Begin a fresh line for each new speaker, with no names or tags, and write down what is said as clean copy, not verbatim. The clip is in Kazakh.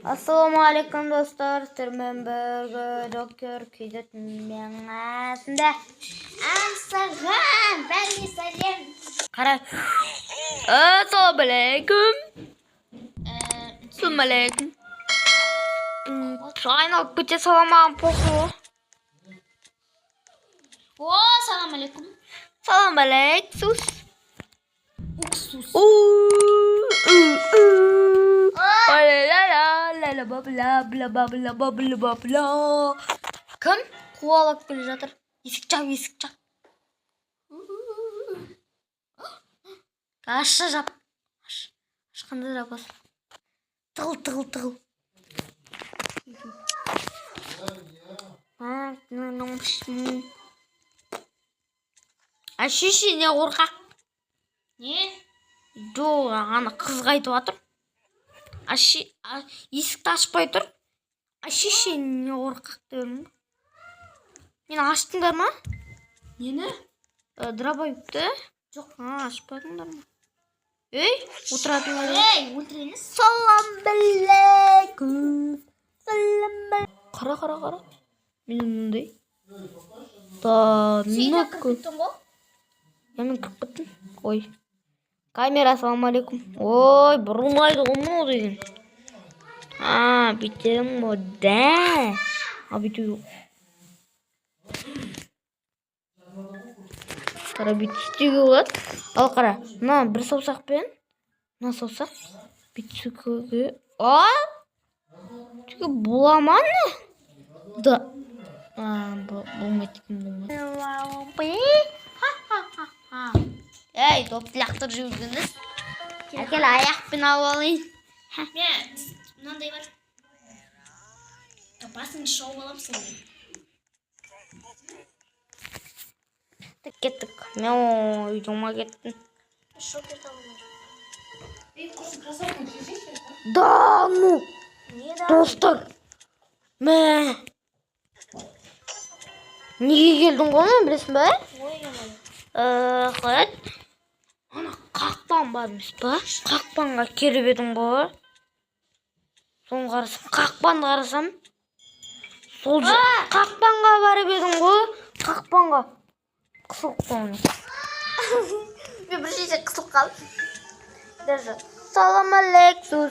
Ассалаумағалейкум, достар! Сіздермен бірге Докер Кейзет, мен қасымда
Аңсаған бәріне сәлем.
Қара, ассалаумағалейкум, ассалаумағалейкум. Айналып кете сала, маған похуй ғой.
О, салам алейкум.
Салам алейкум.
Уксус.
У, у, у. Ла-ла-ла, ла бла бла бла бла бла бла бла. Кім қуалап келе жатыр? Есік жап, есік жап. Ашшы, жап. Аш. Ашқанда жабасың. Тығыл, тығыл, тығыл. А шеше, не қорқақ?
Не?
Жоқ, ана қызға айтып жатыр. Есікті ашпай тұр. А шеше, не қорқақ дедім ғой. Мен аштыңдар ма?
Нені?
Дробовикті?
Жоқ.
А, ашпадыңдар ма? Ей, отыратын.
Ей, өлтіреміз.
Салам алейкум. Салам. Қара, қара, қара. Мен мындай. Да,
Сен
ну
де кіріп кеттің ғой.
Я, мен кіріп кеттім. Ой. Камера, ассалаумағалейкум. Ой, бұрылмайды ғой мынау деген. А, бүйтемін ғой, да. А, бүйту. Қара, бүйтіп істеуге болады. Ал қара, мына бір саусақпен, мына саусақ бүйтіп істеуге. А? Істеуге бола ма, не? Да. А, болмайды екен, болмайды. Ей, допты лақтырып жібергенде. Әкел, аяқпен алып алайын.
Мен мынандай бар. Басыңды шауып аламын сенің.
Кеттік. Мен үйдіма кеттім.
Шокер табылмай.
Да, ну,
Не да?
достар. Мә. Неге келдің ғой мен, білесің бе?
Ой, ой.
Қалай? Ана қақпан бар емес па? Қақпанға келіп едің ғой. Соны қарасам, қақпанды қарасам, сол қақпанға барып едің ғой. Қақпанға. Қысылып қалдым.
Мен бір жерде қысылып қалдым.
Даже. Салам алейкум.